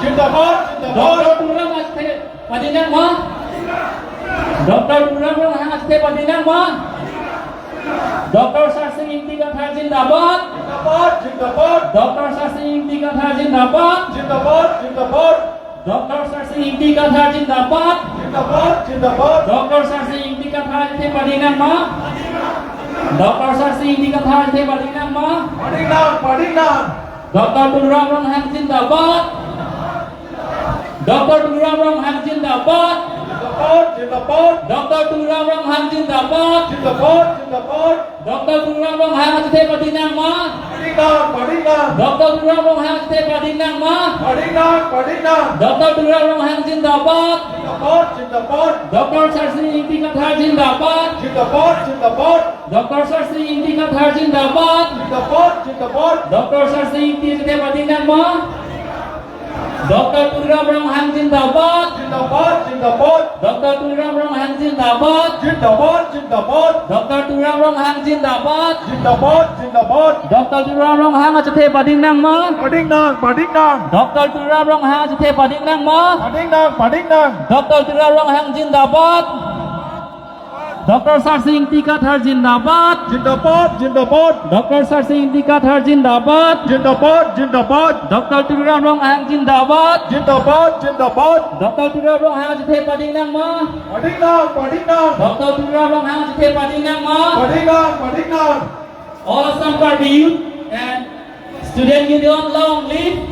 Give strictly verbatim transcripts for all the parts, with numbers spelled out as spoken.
Zindabad, zindabad. Doctor Tuliram Ronghang athe padinang ma? Doctor Tuliram Ronghang athe padinang ma? Doctor Sarsing Ingti Kathar zindabad. Zindabad, zindabad. Doctor Sarsing Ingti Kathar zindabad. Zindabad, zindabad. Doctor Sarsing Ingti Kathar zindabad. Zindabad, zindabad. Doctor Sarsing Ingti Kathar athe padinang ma? Doctor Sarsing Ingti Kathar athe padinang ma? Padinang, padinang. Doctor Tuliram Ronghang zindabad. Doctor Tuliram Ronghang zindabad. Zindabad, zindabad. Doctor Tuliram Ronghang zindabad. Zindabad, zindabad. Doctor Tuliram Ronghang athe padinang ma? Padinang, padinang. Doctor Tuliram Ronghang athe padinang ma? Padinang, padinang. Doctor Tuliram Ronghang zindabad. Zindabad, zindabad. Doctor Sarsing Ingti Kathar zindabad. Zindabad, zindabad. Doctor Sarsing Ingti Kathar zindabad. Zindabad, zindabad. Doctor Sarsing Ingti athe padinang ma? Doctor Tuliram Ronghang zindabad. Zindabad, zindabad. Doctor Tuliram Ronghang zindabad. Zindabad, zindabad. Doctor Tuliram Ronghang zindabad. Zindabad, zindabad. Doctor Tuliram Ronghang athe padinang ma? Padinang, padinang. Doctor Tuliram Ronghang athe padinang ma? Padinang, padinang. Doctor Tuliram Ronghang zindabad. Doctor Sarsing Ingti Kathar zindabad. Zindabad, zindabad. Doctor Sarsing Ingti Kathar zindabad. Zindabad, zindabad. Doctor Tuliram Ronghang zindabad. Zindabad, zindabad. Doctor Tuliram Ronghang athe padinang ma? Padinang, padinang. Doctor Tuliram Ronghang athe padinang ma? Padinang, padinang. All Assam Karbi Youth and Student Union, long live.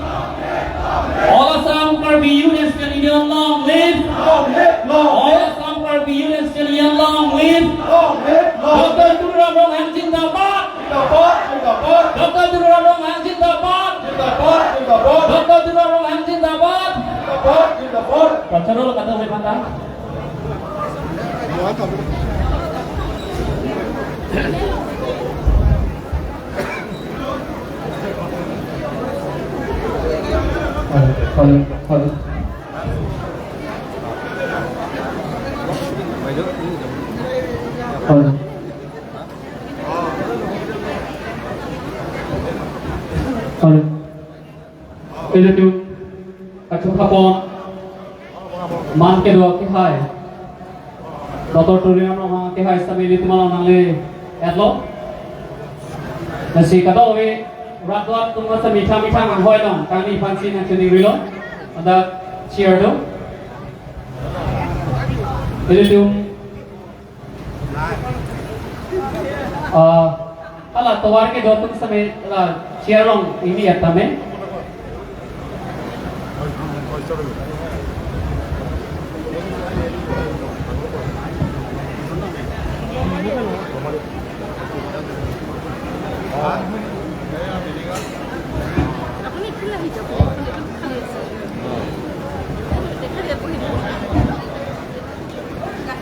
All Assam Karbi Youth and Student Union, long live. Long live, long live. All Assam Karbi Youth and Student Union, long live. Long live, long live. Doctor Tuliram Ronghang zindabad. Zindabad, zindabad. Doctor Tuliram Ronghang zindabad. Zindabad, zindabad. Doctor Tuliram Ronghang zindabad. Zindabad, zindabad. Pracharo lo kata oleh Panta. Hello, hello, hello. Hello. Hello. Ilitum kachuk kapon man kedo akehai, Doctor Tuliram Ronghang akehai sitame ilitum along nangle-etlo. Lasi kadokave rat do-an atum sitame mithang mithang anghoi along kangni aphansi nangchiningrilo. Ada chair do. Ilitum Ah, hala tovar kedo atum sitame la chair along ingni-et tame.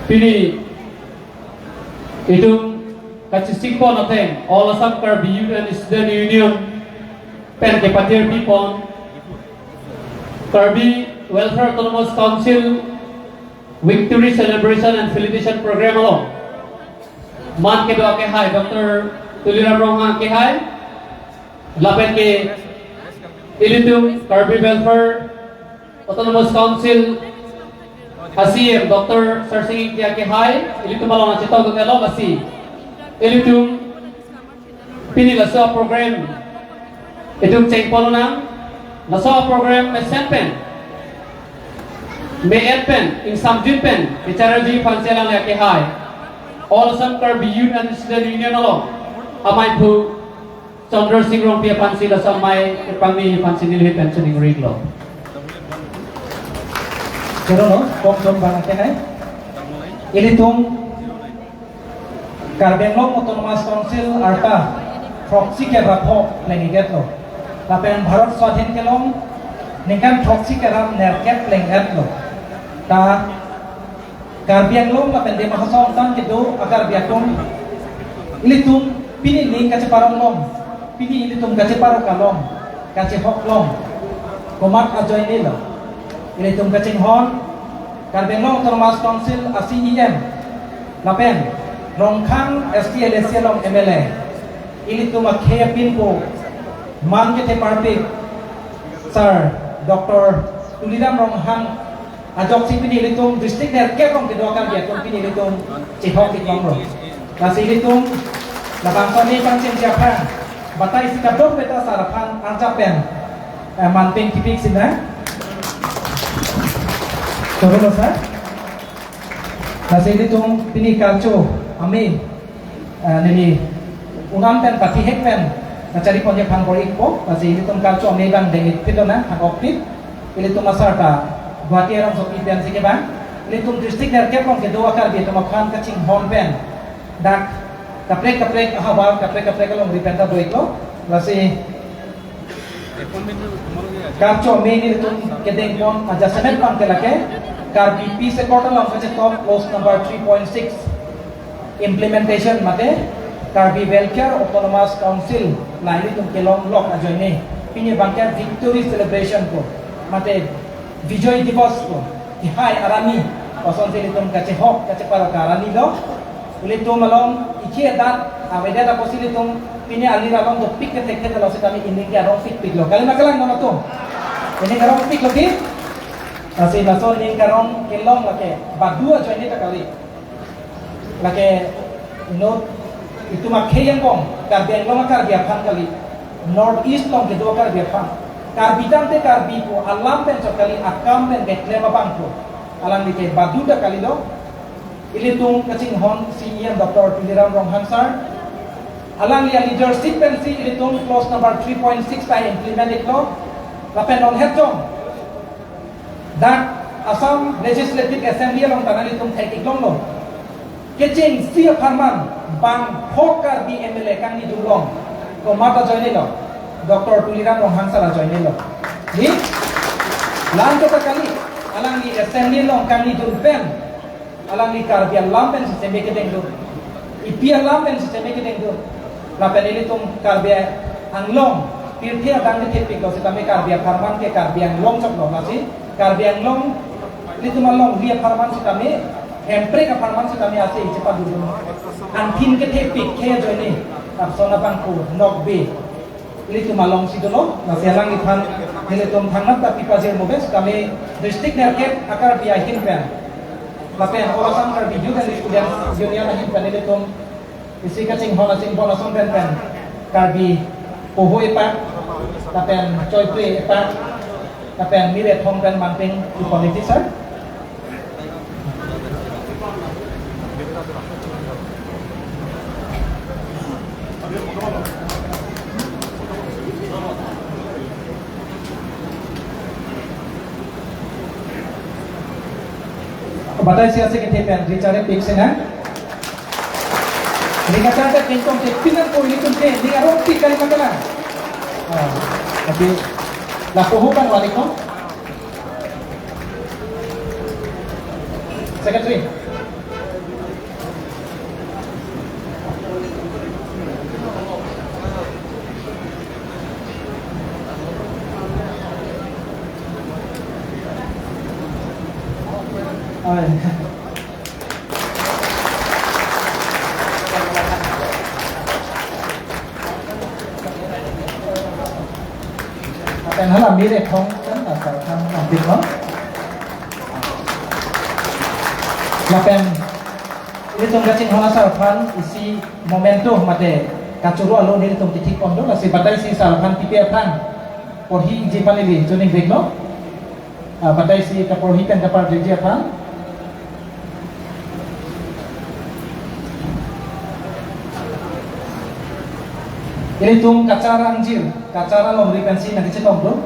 Pini itum kachesik pon ateng All Assam Karbi Youth and Student Union pen kepatir pipon Karbi Welfare Autonomous Council Victory Celebration and Felicitation Program along man kedo akehai Doctor Tuliram Ronghang akehai lapen ke ilitum Karbi Welfare Autonomous Council a-C E M Doctor Sarsing Ingti akehai ilitum along nangchetongdun-etlo, lasi ilitum pini laso program itum chengpon nang, laso program mesen pen, me-et pen, ingsamjin pen kecharliji aphansi alangli akehai All Assam Karbi Youth and Student Union along amei aphu Chandra Sing Rongpi aphansi laso amei kepangni aphansi neli pen chiningri-iklo. Choro lo, kok dong bang akehai. Ilitum Karbi Anglong Autonomous Council arta throksi kep ra pho pleng-iketlo. Lapen Bharat Swadhin kelong ningkan throksi kep ra nerkep pleng-etlo. Ta Karbi Anglong lapen Dima Hasao angtan kedo a-Karbi atum, ilitum pini ning kacheparong long, pini ilitum kacheparok along, kachehok long, komat ajoine lo. Ilitum kachinghon Karbi Anglong Autonomous Council a-C E M lapen Rongkhang S T L A C along M L A, ilitum akhei apinpo man kethe parpik Sir Doctor Tuliram Ronghang ajoksi pini ilitum district nerkep along kedo a-Karbi atum pini ilitum chehok-ik longlo. Lasi ilitum labangso amei pangchengji aphan batai isi kadokave ta sar aphan arjap pen, eh, manpeng kipik sinang. Toro lo sar. Lasi ilitum pini KARCO amei, eh, neli un'an pen pathihek pen kachari ponji aphan bor-ikpo. Lasi ilitum KARCO amei abang dengit pit lonang, thak-ok pit. Ilitum asar ta Guwahati arongsopi pensi kevang. Ilitum district nerkep along kedo a-Karbi atum aphan kachinghon pen dak kaprek kaprek ahavar, kaprek kaprek alongri pen ta do-iklo. Lasi KARCO amei nelitum kedengpon ajasemet abang ke lake Karbi Peace Accord along kachetong clause number three point six implementation mate Karbi Welfare Autonomous Council la ilitum kelong lok ajoine pini abang ke victory celebration ko mate Vijay Diwas ko, kehai arani, kosonsi ilitum kachehok kacheparo ka-arani lo. Ilitum along ikhi adat avedet apotsi ilitum pini alir along dopik kethekthe lo sitame ining ke arong pikpik lo. Kali ma kalang non atum? Ining arong pik lo ki? Lasi laso ining arong kelong lake badu ajoine ta kali. Lake inut itum akhei angbong Karbi Anglong a-Karbi aphan kali, North East along kedo a-Karbi aphan. Karbi tangte Karbi pu alam pen chot kali, akam pen keklem abang pu. Alangli ke badu ta kalilo. Ilitum kachinghon CEM Doctor Tuliram Ronghang sir, alangli a-leadership pensi ilitum clause number three point six ta implement-iklo. Lapen non het jong dak Assam Legislative Assembly along ta nanglitum thek-ik longlo. Kechengsi apharman bangphok Karbi MLA kangnidun long, komat ajoine lo? Doctor Tuliram Ronghang sir ajoine lo. Ni, la-an ta kali, alangli Assembly along kangnidun pen alangli Karbi alam pensi seme kedengdun, epi alam pensi seme kedengdun. Lapen ilitum Karbi Anglong pirthe adang kethepiklo sitame Karbi apharman ke Karbi Anglong chotlo. Lasi Karbi Anglong ilitum alongri apharman sitame, Hemprek apharman sitame ase ichepadun. Angthin kethepik khei ajoine, kapson abang pu nokbe ilitum alongsi dolo. Lasi alangliphan nelitum thangnat ta pipajir mo bes, kami district nerkep a-Karbi ahin pen lapen All Assam Karbi Youth and Students Union ahin pen nelitum isi kachinghon achingpon ason pen pen Karbi poho epak lapen choipre epak lapen mir ethong pen manpeng ipon-ik sir. Batai isi ase kethe pen richare pik sinang. Ring kacharta kengtong ke pinang ko ilitum ke ning arong pik kali ma kalang. Ah, tapi lapu hukan wali ko. Secretary. Oi. Lapen hala mir ethong kan asar kan nanti no. Lapen ilitum kachinghon asar aphan isi memento mate kachoro alo nelitum kethik pon do, lasi batai isi sar aphan tipi aphan porhiji aphan ili choningveklo. Ah, batai isi kaporhi pen kaparjiji aphan. Ilitum kachar angjir, kachar alongri pensi nangkachetong do.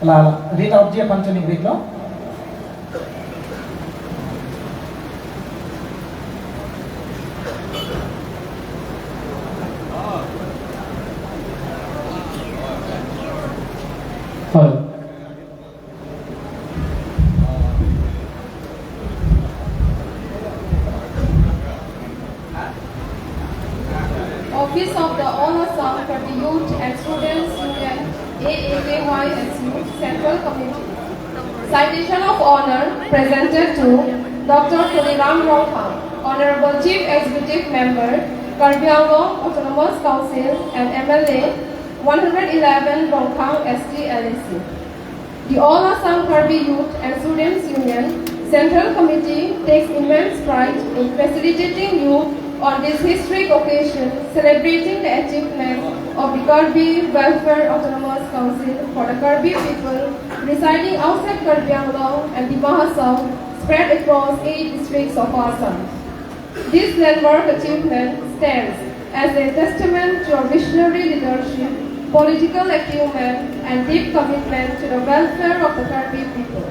La read out-ji aphan choningveklo. Hoi. Office of the All Assam Karbi Youth and Students Union, A A K Y S U, Central Committee. Citation of Honor presented to Doctor Tuliram Ronghang, Honorable Chief Executive Member, Karbi Anglong Autonomous Council and M L A, one hundred eleven Bongkhang S T L A C. The All Assam Karbi Youth and Students Union Central Committee takes immense pride in facilitating you on this historic occasion, celebrating the achievement of the Karbi Welfare Autonomous Council for the Karbi people residing outside Karbi Anglong and Dima Hasao, spread across eight districts of Assam. This landmark achievement stands as a testament to your visionary leadership, political acumen, and deep commitment to the welfare of the Karbi people.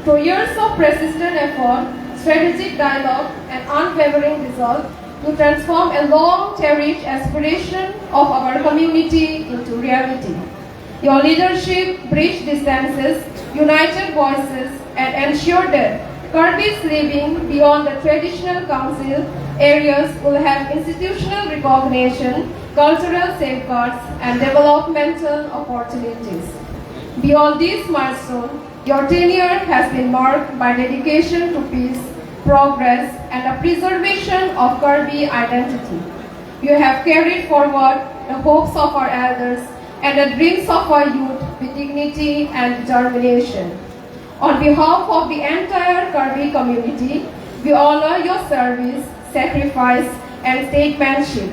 Through years of persistent effort, strategic dialogue, and unwavering resolve, you transform a long-cherished aspiration of our community into reality. Your leadership bridged distances, united voices, and ensured that Karbis living beyond the traditional council areas will have institutional recognition, cultural safeguards, and developmental opportunities. Beyond this milestone, your tenure has been marked by dedication to peace, progress, and the preservation of Karbi identity. You have carried forward the hopes of our elders and the dreams of our youth with dignity and determination. On behalf of the entire Karbi community, we honor your service, sacrifice, and statesmanship.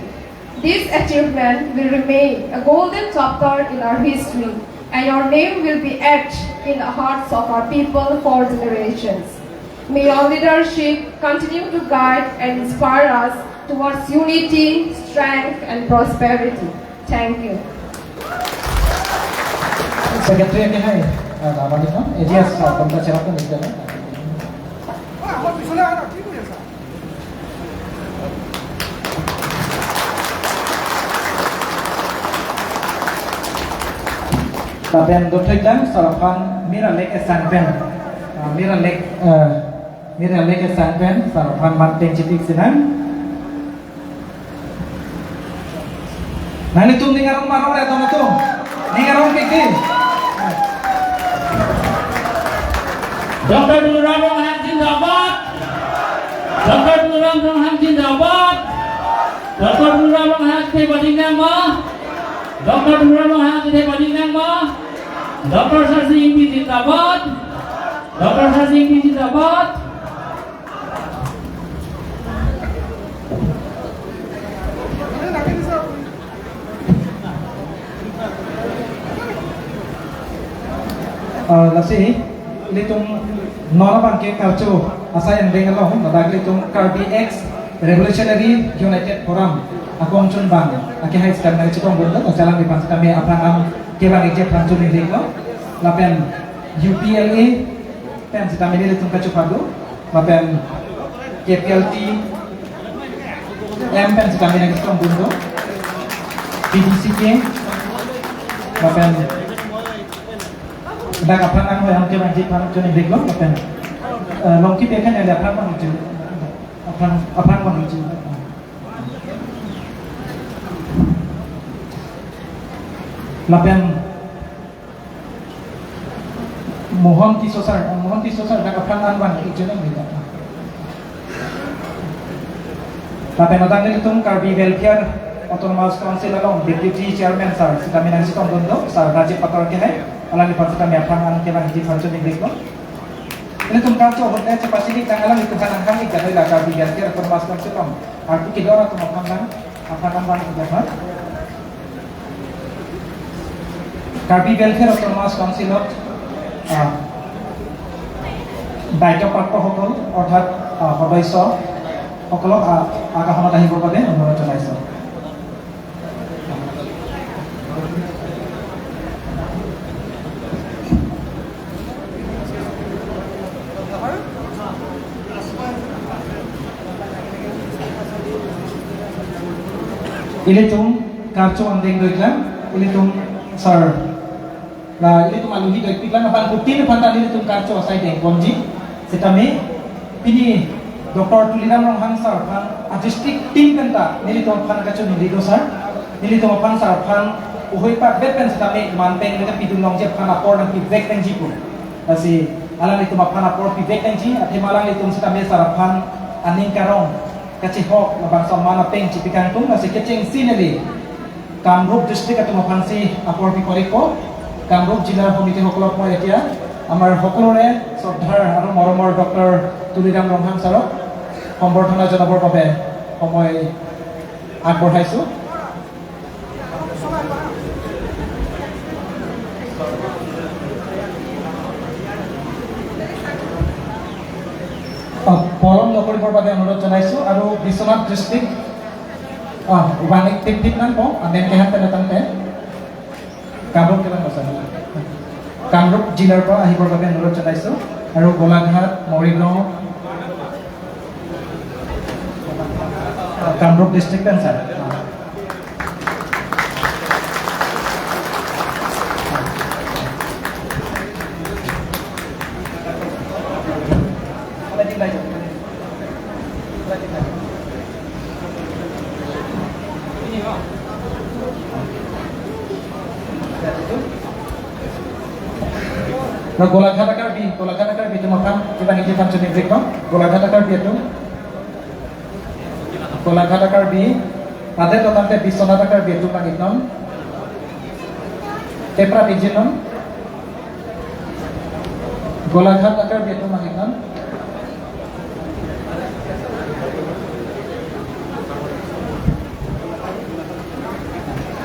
This achievement will remain a golden chapter in our history, and your name will be etched in the hearts of our people for generations. May your leadership continue to guide and inspire us towards unity, strength, and prosperity. Thank you. Secretary ke hai, ah, nama ni kan? Yes, ah, pemda cerita ni kan? Lapen dothekdam sar aphan mir alek esang pen, ah, mir alek, ah, mir alek esang pen sar aphan man pen chitik sinang. Nanglitum ning arong marong re tong atum. Ning arong kiki. Doctor Tuliram Ronghang zindabad. Doctor Tuliram Ronghang zindabad. Doctor Tuliram Ronghang athe pading nang ma. Doctor Tuliram Ronghang athe pading nang ma. Doctor Sar Sing Ingti zindabad. Doctor Sar Sing Ingti zindabad. Ah, lasi, ilitum non abang ke karcho asai angdeng along, ladak ilitum Karbi Ex Revolutionary United Forum akongchunbang akehai sitame nangchetongdun, alangliphan sitame aphrang an kevang-ikji aphan choningri lo, lapen U P L A pen sitame nelitum kachophar do, lapen K P L T M pen sitame nangchetongdun do, P D C K, lapen dak aphrang anghoi an kevangji aphan choningri lo, lapen, eh, Longki Bekhan ele aphrang vangji, aphrang, aphrang vangji. Lapen Mohon Tisso sir, Mohon Tisso sir, dak aphrang an vang-ikji nang nila. Lapen ladak nelitum Karbi Welfare Autonomous Council along Deputy Chairman sir sitame nangchetongdun do, sir Rajib Pator kehai, alangliphan sitame aphrang an kevangji aphan choningri lo. Nelitum karcho ahut le chepasilik tang alanglitum aphan nangkang-ik kadoi la Karbi Welfare Autonomous Council along arpu kedor atum aphan nang, aphan nang vang-ik aphan. Karbi Welfare Autonomous Council-ot, ah, দায়িত্বপ্ৰাপ্তসকল অৰ্থাৎ, ah, সদস্যসকলক, ah, আগশাৰীত আহিবৰ বাবে অনুৰোধ জনাইছোঁ। Ilitum karcho angdeng doiklang, ilitum sir. La ilitum aluhi doikpiklang aphan putin aphan ta ilitum karcho asai dengponji. Sitame pini Doctor Tuliram Ronghang sir aphan a district team pen ta nelitum aphan kachoningri do sir. Nelitum aphan sir aphan uhui patvet pen sitame man pen nelitum pidun longji aphan apor nangpivek nangji pu. Lasi alanglitum aphan apor pivek nangji, athema alanglitum sitame sir aphan aning karong kachihok labangso aman apeng chipikangtung, lasi kechengsi neli Kamrup district atum aphansi apor pikorikpo. Kamrup জিলাৰ সমিতিসকলক মই এতিয়া আমাৰ সকলোৰে শ্ৰদ্ধাৰ আৰু মৰমৰ ডক্টৰ তুলিৰাম ৰংহাং ছাৰক সম্বৰ্ধনা জনাবৰ বাবে সময় আগবঢ়াইছো। অ, পলম নকৰিবৰ বাবে অনুৰোধ জনাইছো আৰু বিশ্বনাথ ডিষ্ট্ৰিক্ট, অ, ৱানিক টিকটিক নাম কওঁ, আমেন কেহান তেনে তাংতে। কামৰূপ কিমান আছে? কামৰূপ জিলাৰ পৰা আহিবৰ বাবে অনুৰোধ জনাইছো আৰু গোলাঘাট, মৰিগাঁও, কামৰূপ ডিষ্ট্ৰিক্ট পেন sir. Nah, Golaghat a Karbi, Golaghat a Karbi atum aphan, kita ningje phan chuni break no. Golaghat a Karbi atum. Golaghat a Karbi, ate to tangte Biswanath a Karbi atum bang iknon. Tepra dijinon. Golaghat a Karbi atum bang iknon.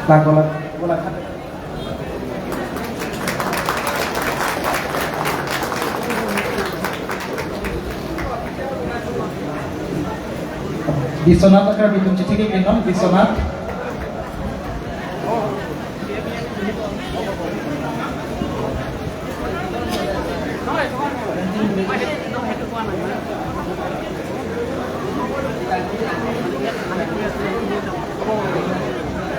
Bang Golag-, Golaghat. Biswanath a Karbi atum chithik-ik iknon, Biswanath.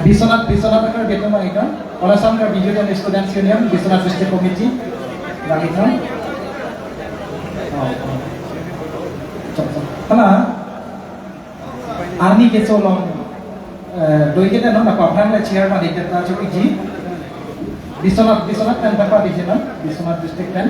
Biswanath, Biswanath a Karbi atum bang iknon. All Assam Karbi Youth and Students Union, Biswanath District Committee, bang iknon. Oh, oh. Chok, chok. Hala, arni keso along, eh, doi kete non, napa aphrang le chair ma diketa chok-ikji. Biswanath, Biswanath pen tapa dijinon, Biswanath District pen.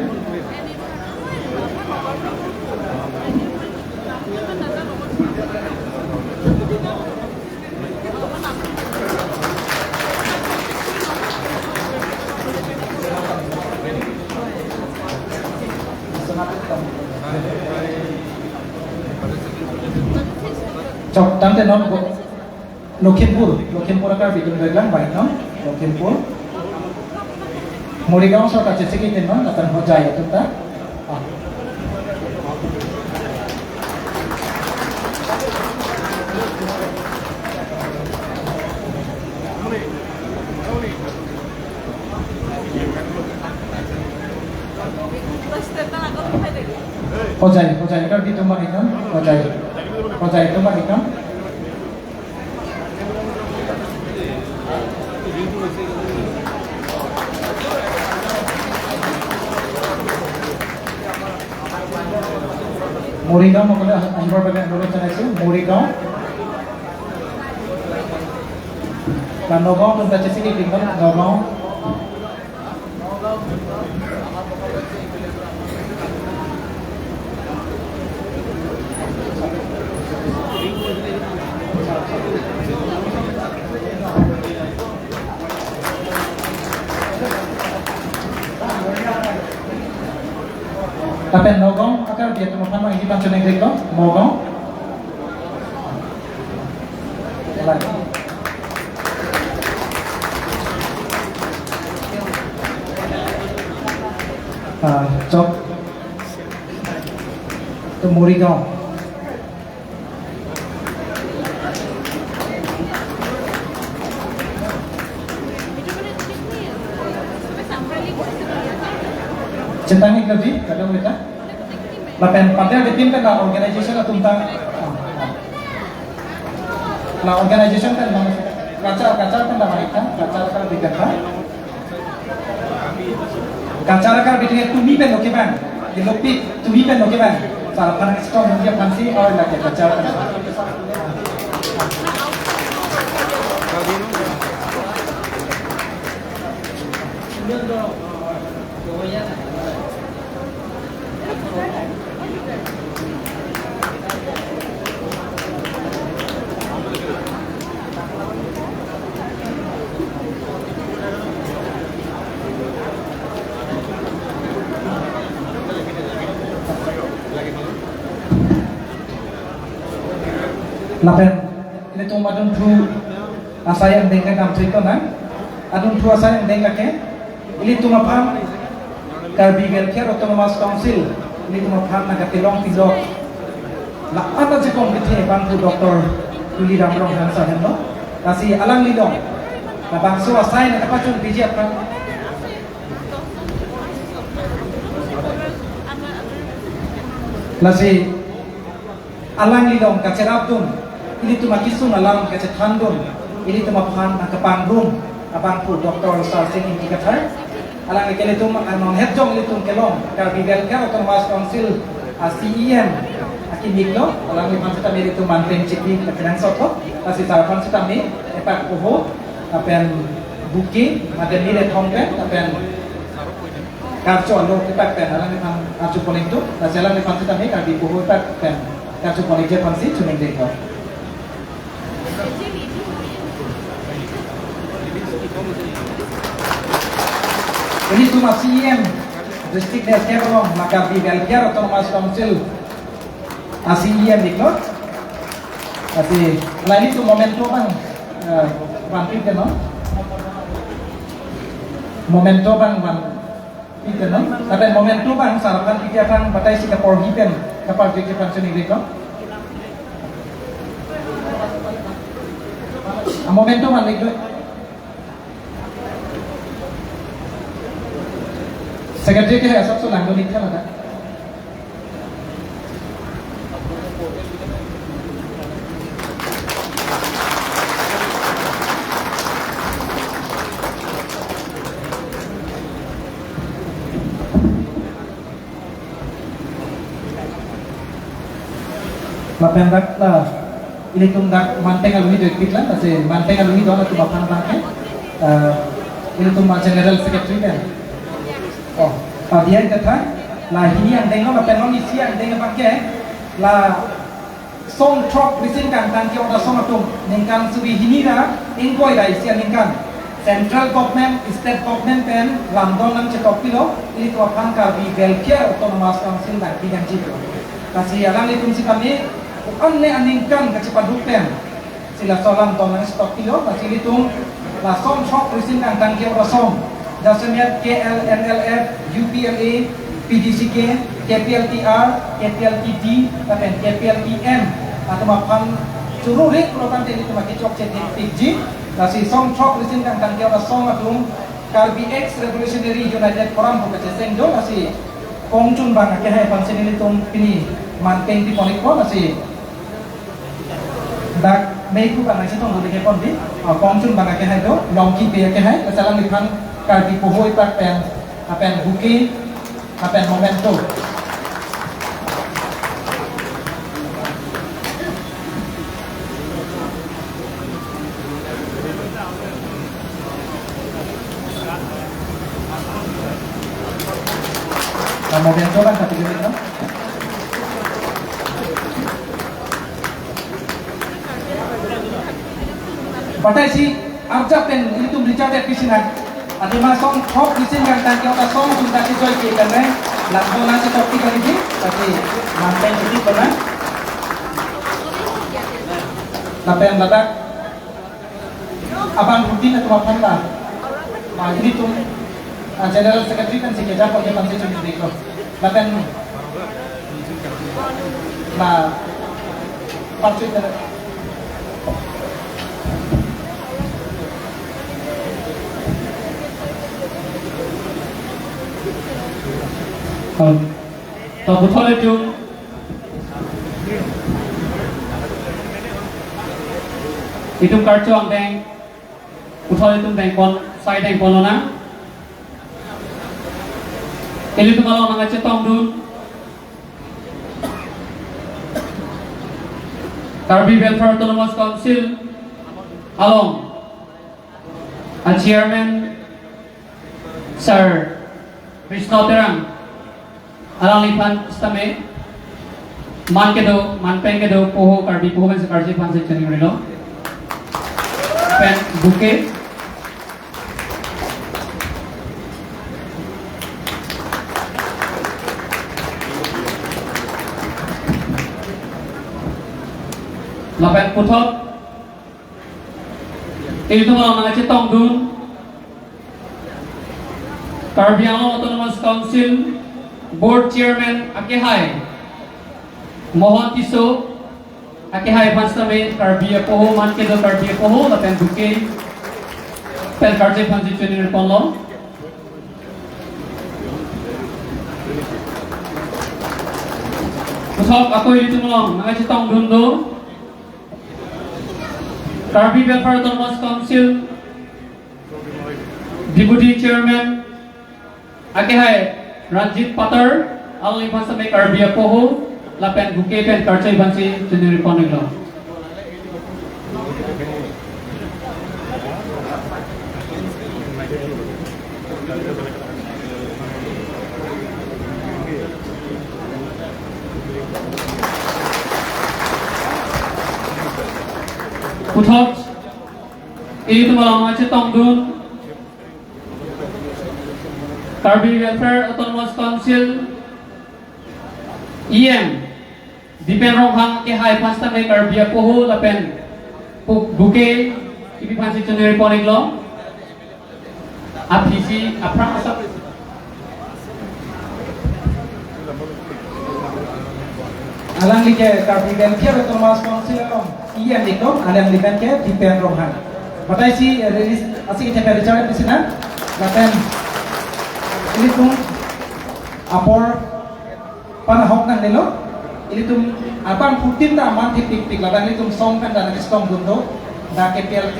Chok, tangte non go, Lakhimpur, Lakhimpur a Karbi atum doi lang baik non, Lakhimpur. Morigaon asor ta chesik-ik non, lapen Hojai atum ta. Ah. Hojai, Hojai, Karbi atum bang iknon, Hojai, Hojai atum bang iknon. Morigaon, সকলে আহিবৰ বাবে অনুৰোধ জনাইছো, মৰিগাঁও। বা নগাঁও, কোনোবা আছে নেকি? Nagaon. Lapen Nagaon a Karbi atum aphan nangji pangchun nangji ko, Nagaon. Ah, chok. To Morigaon. Chetang-ik lo di, kadokave ta. Lapen pader bitin pen la organization atum ta. La organization pen la, kachar, kachar pen la manik ta, kachar pen bitin ta. Kachar a Karbi atum ke tumi pen lo kevang. Di lopi tumi pen lo kevang. Sa aphan strong dia aphansi, oh, lake kachar pen. Lapen ilitum adunthu asai angdeng kedam chekona. Adunthu asai angdeng lake ilitum aphan Karbi Welfare Autonomous Council ilitum aphan nangkatelong pilok la-an ajakong kethe abangphu Doctor Tuliram Ronghang sir henlo. Lasi alanglilong labangso asai nangkepachun piji aphan. Lasi alanglilong kacherapdun, ilitum akisung alam kachethandun, ilitum aphan nangkepangrum abangphu Doctor Sarsing Ingti Kathar. Alangli ke ilitum, ah, non hetjong ilitum kelong Karbi Welfare Autonomous Council a-C E M akimiklo. Alangliphan sitame ilitum manpeng chipi kenangsotlo. Lasi sir aphan sitame epak poho lapen bouquet, mate mire thong pen lapen karcho alo kitak pen alangliphan karcho poning tu, lasi alangliphan sitame Karbi poho kitak pen karcho poningje aphansi choningri ko. Ilitum a-C E M, District Desk Gathering, la Karbi Welfare Autonomous Council a-C E M iklo. Lasi la ilitum memento abang, eh, vanpiteno. Memento abang vanpiteno. Lapen memento abang sir aphan piti aphan batai si kaporhi pen kaparjik aphan choningri ko. Ah, memento vanpiteno. Secretary ke asap so langdun ik tha ladak. Lapen dak la ilitum dak manpeng alui do-ikpik la, lasi manpeng alui do-an atum aphan abang ke, eh, ilitum a-General Secretary pen. Oh, padian ketha, la hini angdeng lo lapen non isi angdeng abang ke, la song throk risim kangtang ke-ot asong atum, ningkan suri hini ra ingkoi ra isi aningkan Central Government, State Government pen lamdon nangchetok pilo, ilitum aphan Karbi Welfare Autonomous Council nangpi nangji pilo. Lasi alanglitum sitame, ko-an ne aningkan kachepaduk pen si laso alamdon nangchetok pilo, lasi ilitum la song throk risim kangtang ke-ot asong, jasemet K L N L F, U P L A, P D C K, K P L T R, K P L T D, lapen K P L T M atum aphan churu rik lo tangte ilitum akechokche thekpikji, lasi song throk risim kangtang ke-ot asong atum Karbi Ex Revolutionary United Forum pu kacheseng do, lasi kongchun abang akehai aphansi nelitum pini manpeng pi pon ikpo, lasi dak mei ku abang nangchetongdun ik ponji, ah, kongchun abang akehai do, Longkipi akehai, lasi alangliphan Karbi poho ipak pen, lapen bouquet, lapen memento. Nah, memento kan satu unit, no? Batai si arjap pen ilitum Richard F P Sinha. Athema song throk risim kangtang ke-ot asong atum ta kejoi ke kan, eh. Lamdon nangchetok pik kali di, tapi manpeng piti pernah. Lapen ladak abang rutin atum aphan ta, ah, ilitum, ah, General Secretary pen si keja pon ke aphansi choningri ko. Lapen la parchoi ta. To puthot itum, itum karcho angdeng, puthot itum dengpon, sai dengpon lonang. Ilitum along nangkachetongdun Karbi Welfare Autonomous Council along a-Chairman Sir Krishna Terang, alangliphan sitame man kedo, manpeng kedo poho, Karbi poho pen si karji aphansi choningrilo. Pen bouquet. Lapen puthot ilitum along nangchetongdun Karbi Anglong Autonomous Council Board Chairman akehai Mohon Tisso akehai aphan sitame Karbi apoho, man kedo Karbi apoho lapen bouquet pen karcho aphansi choningri ponlo. Puthot ako ilitum along nangchetongdun do Karbi Welfare Autonomous Council Deputy Chairman akehai Ranjit Patar, alangliphan sitame Karbi apoho lapen bouquet pen karcho aphansi choningri pon-iklo. Puthot ilitum along nangchetongdun Karbi Welfare Autonomous Council E M Dipen Ronghang akehai aphan sitame Karbi apoho lapen pu-, bouquet kipi aphansi choningri pon-iklo. Aphisi aphrang asap. Alangli ke Karbi Welfare Autonomous Council along E M iklo, alangli amen ke Dipen Ronghang. Batai si, eh, release, asi ke Richard di sini. Lapen ilitum apor pen ahok nangnelo, ilitum abangphutin ta man thepikpik, ladak ilitum song pen ta nangchetongdun do, dak K P L T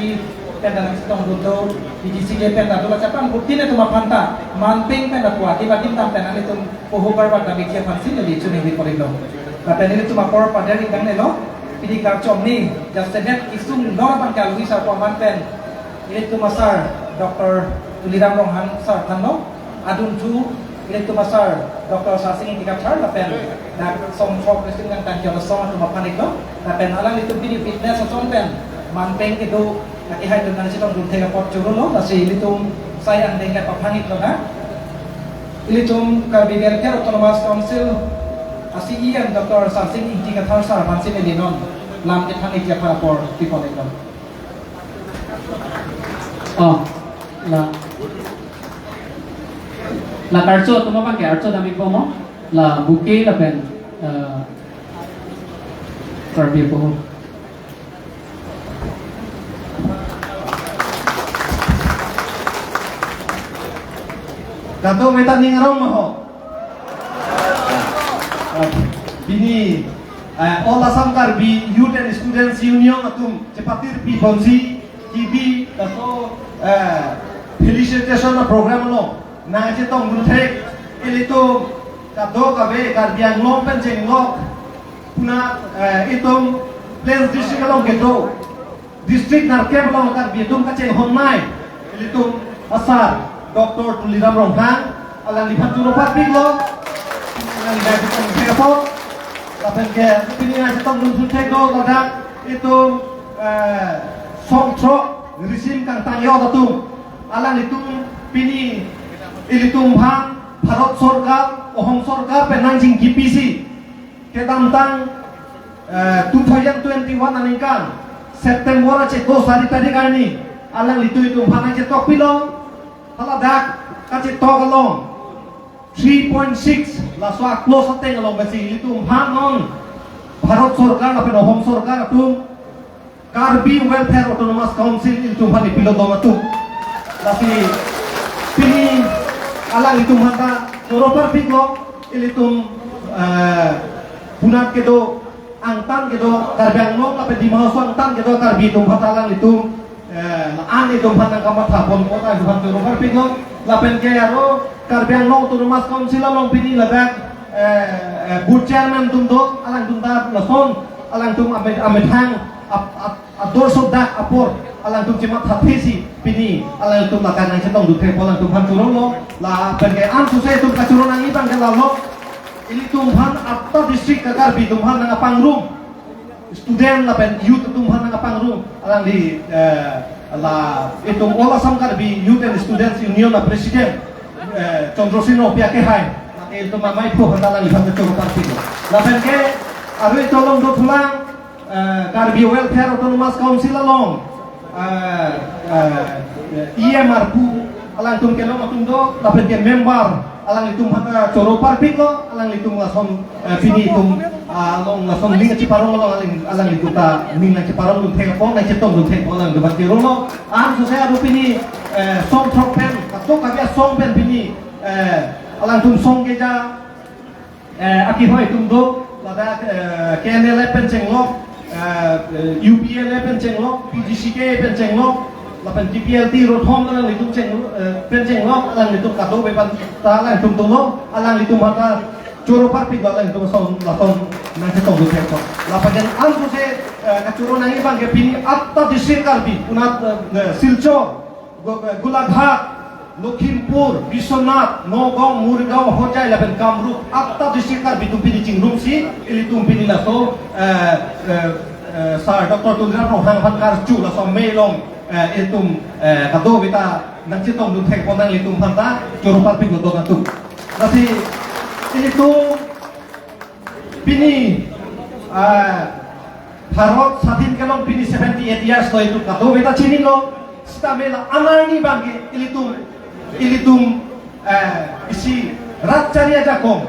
pen ta nangchetongdun do, P G C K pen ta do, laso abangphutin atum aphan ta manpeng pen ta puati batim tam pen ilitum poho barbat ta bikhi aphansi neli choningri pon-iklo. Lapen ilitum apor pader-ik nangnelo, pini karcho amni jasemet kesung non abang ke alwi sarpo aman pen ilitum asar Doctor Tuliram Ronghang sar aphanlo, adunthu ilitum asar Doctor Sarsing Ingti Kathar lapen dak songthrok Christian Kangtang Kiot asong atum aphan-iklo, lapen alanglitum pini fitness ason pen manpeng kedo akehai atum nangchetongdun thek apot chorolo, lasi ilitum sai angdeng ke paphang-iklo na. Ilitum Karbi Welfare Autonomous Council a-C E M Doctor Sarsing Ingti Kathar sar aphansi neli non lam kethang-ikji aphan apor pi pon-iklo. Oh, la, la karcho atum abang ke archo dam-ikpo mo, la bouquet lapen, eh, Karbi apoho. Kadokave ta ning arong ma ho. Pini, eh, All Assam Karbi Youth and Students Union atum chepatirpi ponsi kibi laso, eh, felicitation program along nangchetongdun thek, ilitum kadokave Karbi Anglong pen chenglok, puna, eh, itum Plains District along kedo district nerkep along Karbi atum kachinghon nai, ilitum asar Doctor Tuliram Ronghang, alangliphan choro parpiklo, alangli nangchetongdun thek apot, lapen ke pini nangchetongdun thek do ladak itum, eh, songthrok Christian Kangtang Kiot atum, alanglitum pini ilitum aphan Bharat Sorkar, Ahom Sorkar pen nangchingkipisi kedamtang, eh, two thousand twenty-one aningkan September achiklo sari tarik arni alanglitum itum aphan nangchetokpilo, haladak kachetok along three point six laso a-clause ateng along pensi ilitum aphan non Bharat Sorkar lapen Ahom Sorkar atum Karbi Welfare Autonomous Council ilitum aphan ipilo don atum. Lasi pini alanglitum aphan ta choro parpiklo, ilitum, eh, punat kedo angtan kedo Karbi Anglong lapen Dima Hasao angtan kedo Karbi atum aphan ta alanglitum, eh, la-an itum aphan nangkamatha ponpo ta itum aphan choro parpiklo. Lapen ke aro Karbi Anglong Autonomous Council along pini ladak, eh, eh, board chairman atum do, alangtum ta lason alangtum ame-, amethang ap-, ap-, ador sodak apor alangtum chemathathesi pini alangtum ladak nangchetongdun thek apot alangtum aphan chorolo. Lapen ke ansose itum kachoro nangji abang ke lalo, ilitum aphan atta district ka Karbi atum aphan nangkapangrum, student lapen youth atum aphan nangkapangrum, alangli, eh, la itum All Assam Karbi Youth and Students Union a-president, eh, Chandra Sing Rongpi akehai, itum amei phu aphan ta alangliphan ta choro parpiklo. Lapen ke aro itum along dothulang, eh, Karbi Welfare Autonomous Council along, eh, eh, E M R pu alangtum kelong atum do, lapen ke member alanglitum aphan choro parpiklo, alanglitum lason, eh, pini itum, ah, along lason ning kacheparong along alang, alanglitum ta ning nangcheparong dun thekpo, nangchetong dun thekpo, alanglitum aphan choro lo. Ansose aro pini, eh, song throk pen, kadokave asong pen pini, eh, alangtum song keja, eh, akehoi atum do, ladak, eh, K N L F pen chenglok, eh, U P L A pen chenglok, P G C K pen chenglok, lapen T P L T Rothom alanglitum cheng, eh, pen chenglok, alanglitum kadokave aphan ta alangtum dolo, alanglitum aphan ta choro parpik do, alanglitum ason lason nangchetong dun thekpo. Lapen ansose, eh, kachoro nangji abang ke pini atta district Karbi, unat, eh, Silchar, Go-, Golaghat, Lakhimpur, Biswanath, Nagaon, Morigaon, Hojai lapen Kamrup, atta district Karbi atum pini chingrumsi, ilitum pini laso, eh, eh, eh, Sir Doctor Tuliram Ronghang aphan karju laso amei along, eh, ilitum, eh, kadokave ta nangchetong dun thekpo, nanglitum aphan ta choro parpik lo don atum. Lasi ilitum pini, ah, Bharat Sadhin kelong pini seventy eight years lo, itum kadokave ta chinilo, sitame la anarni abang ke ilitum, ilitum, eh, isi rat chari ajakong,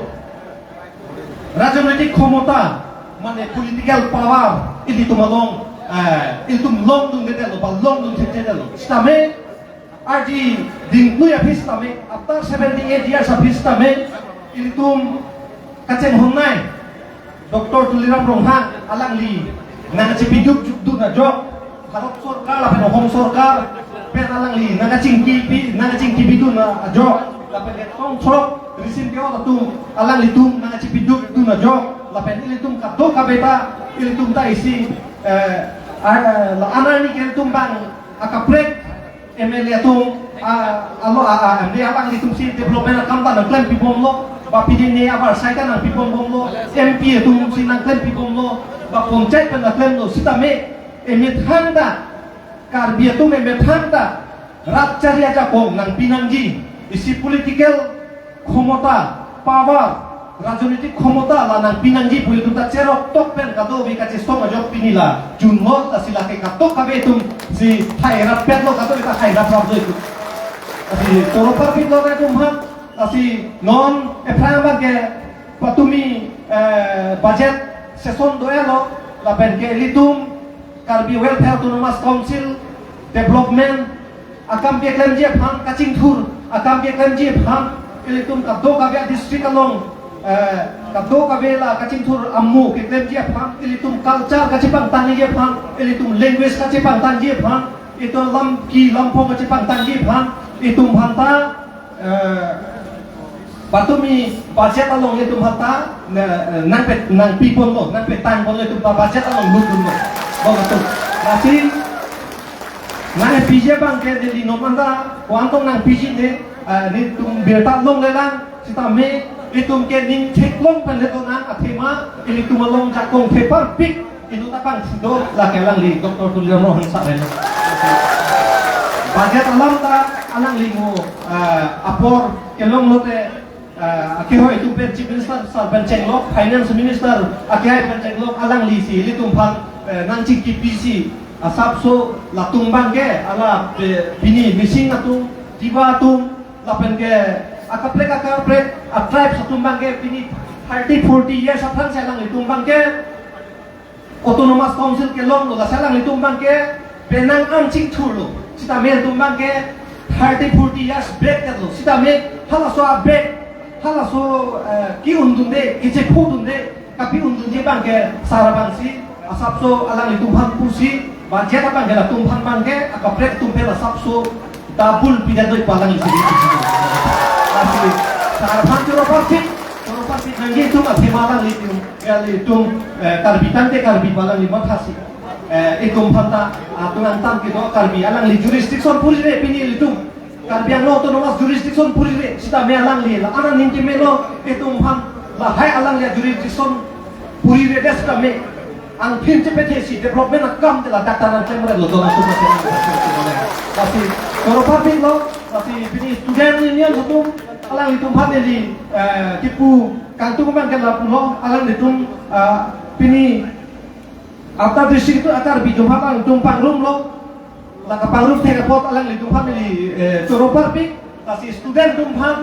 rajnitik khomota, mane political power, ilitum along, eh, ilitum longdundedetlo, ba longdun thekthedetlo. Sitame ardi dingpui aphi sitame, after seventy eight years aphi sitame, ilitum kachinghonnei Doctor Tuliram Ronghang alangli nangchipiduk dun ajok, Bharat Sorkar lapen Assam Sorkar pen alangli nangchingkipi, nangchingkipi dun ajok, lapen ke tong throk risim ke-ot atum alanglitum nangchipiduk dun ajok, lapen ilitum kadokave ta, ilitum ta isi, eh, a-, la anarni ke ilitum abang akaprek M L A atum, ah, alo, ah, ah, M L A alanglitum si development akam ta nangklem pibomlo, ba pidine abar sai ta nangpibom bomlo, M P atum si nangklem pibomlo, ba panchayat pen nangklemlo, sitame emethang ta, Karbi atum emethang ta rat chari ajakong nangpi nangji, isi political khomota, power, rajnitik khomota la nangpi nangji pu itum ta cherok tok pen kadokave kachesong ajok pini la junlo, lasi lake kadokave atum si hai rapetlo, kadokave ta hai rapraplo itum. Lasi choro parpiklo nangtum aphan, lasi non ephrang abang ke patumi, eh, budget session do-etlo, lapen ke ilitum Karbi Welfare Autonomous Council development akam keklemji aphan, kachingthur akam keklemji aphan, ilitum kadokave district along, eh, kadokave la kachingthur amo keklemji aphan, ilitum culture kachepangtangji aphan, ilitum language kachepangtangji aphan, itum lamki lamphong kachepangtangji aphan, itum aphan ta, eh, patumi budget along itum aphan ta, na, nangpe, nangpiponlo, nangpetangponlo itum ta budget along lutdunlo. Bang atum. Lasi nangpiji abang ke neli non anta, ko-an tong nangpiji ne, eh, netum birta longlelang, sitame itum ke ning theklong pen le tonang athema, ilitum along jakong the parpik, inut abang si do, lake alangli Doctor Tuliram Ronghang sir henlo. Budget alam ta alangli mo, eh, apor kelong lote, eh, akehoi atum pen Chief Minister sir pen chenglok, Finance Minister akehai pen chenglok, alangli si ilitum aphan, eh, nangchingkipi si, asapso latum abang ke, ala, eh, pini Mising atum, Tiwa atum, lapen ke akaprek akaprek a-tribes atum abang ke pini thirty forty years aphrang si alanglitum abang ke Autonomous Council kelonglo, lasi alanglitum abang ke penang an chingthurlo. Sitame itum abang ke thirty forty years back lo. Sitame halaso a-back, halaso, eh, ki-undunde, kichepu dunde, kapi-undunde abang ke sar abang si, asapso alanglitum aphan pusi, budget abang ke latum aphan abang ke, akaprek atum pen asapso double pidetlo pu alangli si. Lasi sar aphan choro parpik, choro parpik nangji itum athema alanglitum, ya, itum, eh, Karbi tangte Karbi pu alangli mathasi. Eh, itum aphan ta, ah, tunang tam kedo Karbi alangli jurisdiction purire pini ilitum. Karbi Anglong Autonomous Jurisdiction purire, sitame alangli la anan ningkimelo, itum aphan lahai alangli jurisdiction puriredet sitame, angphin chepethesi development akam de ladak ta nangklemrelo, don atum. Lasi choro parpiklo, lasi pini student union atum, alanglitum aphan neli, eh, kipu kangtung abang ke lapulo, alanglitum, ah, pini After district atum atar bijum aphan alangtum pangrumlo, la kapangrum thek apot alanglitum aphan neli, eh, choro parpik, lasi student atum aphan,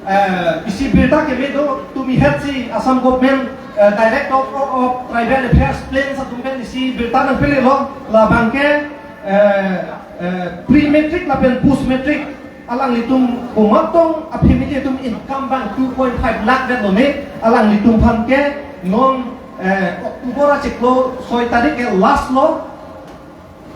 eh, isi birta keme do, tumi het si Assam Government, eh, Director of, of Tribal Affairs Plains atum pen isi birta nangpilelo, labangke, eh, eh, pre-matric lapen post-matric, alanglitum komatong a-family atum income abang two point five lakh det lone, alanglitum aphan ke non, eh, October achiklo soi tarik ke last lo,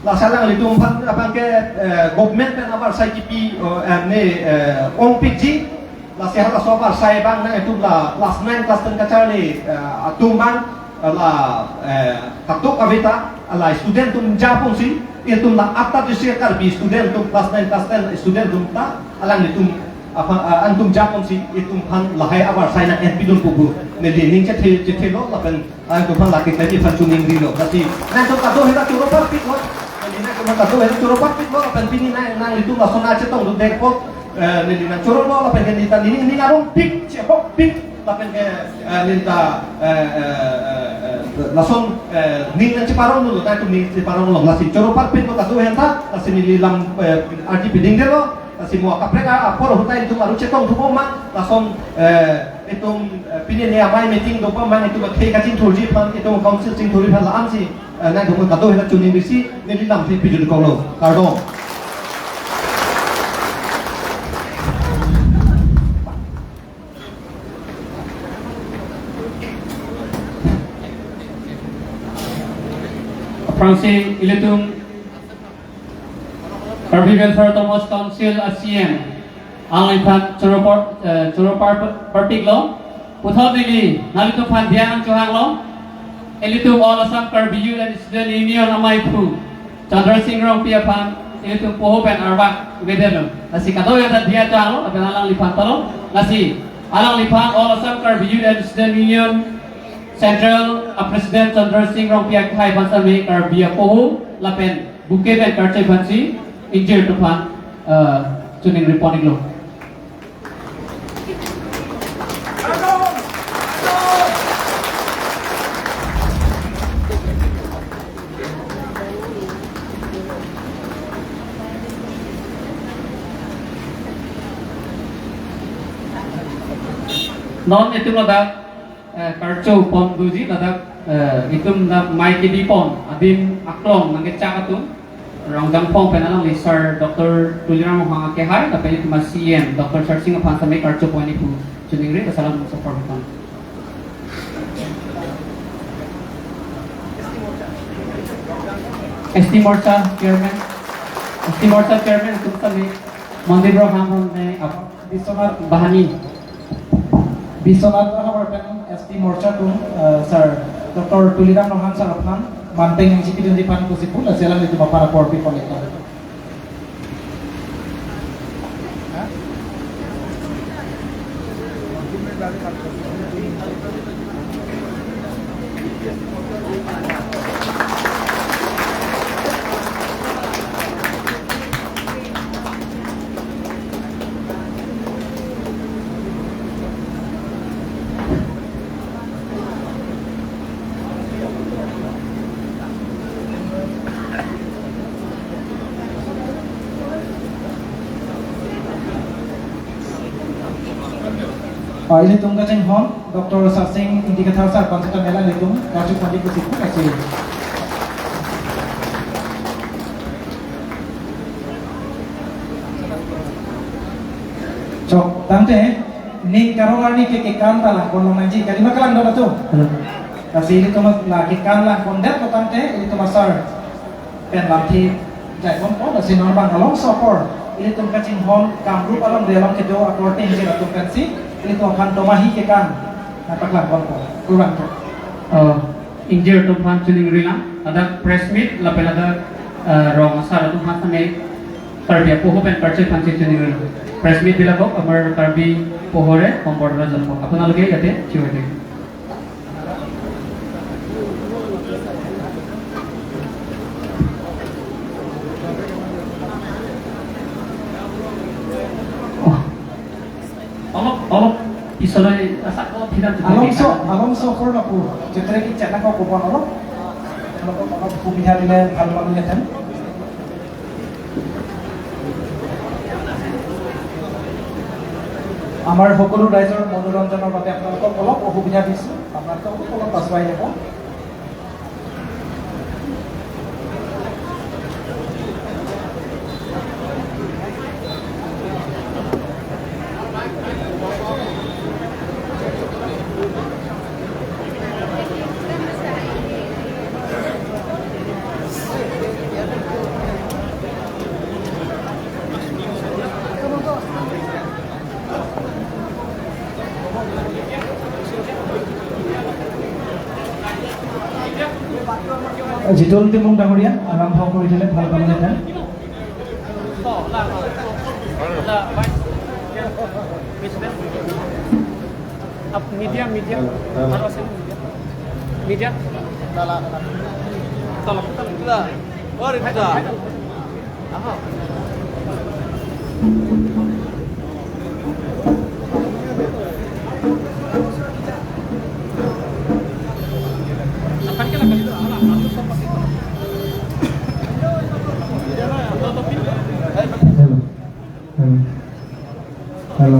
lasi alanglitum aphan abangke, eh, government pen avarsai kipi, eh, ne, eh, ongpikji, lasi halaso avarsai abang nangtum la class nine class ten kacharli, eh, atum abang, eh, la, eh, katuk aveta, la student atum japonsi, itum la after district Karbi student atum class nine class ten student atum ta, alanglitum apa, ah, alangtum japonsi, itum aphan lahai avarsai nang-enpidun pu pu. Neli ning chethe, chethelo lapen alangtum aphan lake tadi aphan chuning rilo. Lasi nangtum kadokave ta choro parpiklo. Neli nangtum kadokave ta choro parpiklo lapen pini nang, nanglitum lason achetongdun dekpo. Eh, neli nangchorolo lapen neli ta neli ning arongpik, chehokpik lapen ke, eh, neli ta, eh, eh, eh, eh, lason, eh, ning nangcheparonglo, nangtum ning cheparonglo, lasi choro parpiklo kadokave ta, lasi neli lam, eh, arji piding detlo, lasi mo kaprek a, apor ahut ta itum aru chetongthupo ma, lason, eh, itum, eh, pini ne amei meeting dopo ma, itum akhei kachingthurji aphan, itum council chingthurji aphan la-ansi, eh, nangtum kadokave ta chuning risi, neli lamthe pidun koklo, kardom. Aphrangsi ilitum Karbi Welfare Autonomous Council a-C E M, alangphan choro par-, eh, choro par-, parpiklo. Puthot neli nanglitum aphan diya nangchohanglo. Ilitum All Assam Karbi Youth and Student Union ameiphu Chandra Sing Rongpi aphan ilitum poho pen arvak avedetlo. Lasi kadokave ta diya chalo, lapen alangliphan talo. Lasi alangliphan All Assam Karbi Youth and Student Union Central a-President Chandra Sing Rongpi akhai aphan same Karbi apoho lapen bouquet pen karche aphansi ingjir atum aphan, eh, chuning ripon iklo. Non itum ladak, eh, karcho pon doji ladak, eh, itum ladak mei kedipon adim aklong nangkechak atum Rongjangphong pen alangli Sir Doctor Tuliram Ronghang akehai, lapen itum a-C E M Doctor Sarsing aphan same karcho pon-ikpo pu choningri, laso alam soporpiton. S T Morcha Chairman, S T Morcha Chairman atum same Mondir Ronghang ne ap- Biswanath Bahani, Biswanath havar pen S T Morcha atum, eh, Sir Doctor Tuliram Ronghang Sir aphan manpeng nangchipidunji aphan pusi pu, lasi alanglitum aphan apor pipon iklo. Ah, ilitum kachinghon, Doctor Sarsing Ingti Kathar Sir aphan sitame alanglitum karcho pon-ikpo pusi pu, lasi. Chok, tangte, ning karong arni ke kekan ta langpon longnangji, kalima kelang dot atum. Lasi ilitum la kekan langpondetlo tangte, ilitum a-sir pen lamthe jaiponpo, lasi non abang alongso apor ilitum kachinghon Kamrup alongri along kedo akorte ingjir atum pensi ilitum aphan domahi kekan nangpaklangponpo. Kurvangthu. Oh, ingjir atum aphan choningrilang, ladak press meet lapen ladak, eh, rong asar atum aphan same Karbi apoho pen karche aphansi choningrilang. Press meet bilabok, amar Karbi poho re hombor rajon po. Apnaloke yate chiwate. Oh. Olop, olop, isoloi asak olop hidang tutup alongso, ikan. Alongso apor lapu, jetre kechat nangkok kopon olop. আপোনালোকক অলপ সুবিধা দিলে ভাল পালোহেঁতেন। আমাৰ সকলো ৰাইজৰ মনোৰঞ্জনৰ বাবে আপোনালোকক অলপ অসুবিধা দিছোঁ, আপোনালোকে অলপ অলপ পাছুৱাই ল'ব। জিতুল টিমুং ডাঙৰীয়া আৰম্ভ কৰি দিলে ভাল পালোহেঁতেন। Up media, media. Hello, hello. Baru asal media. Media. Tolong, tolong. Itulah. Oh, Rita. Aha. Akan kena kali itu, alah, masuk ke pasir. Hello. Hello.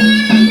Hello.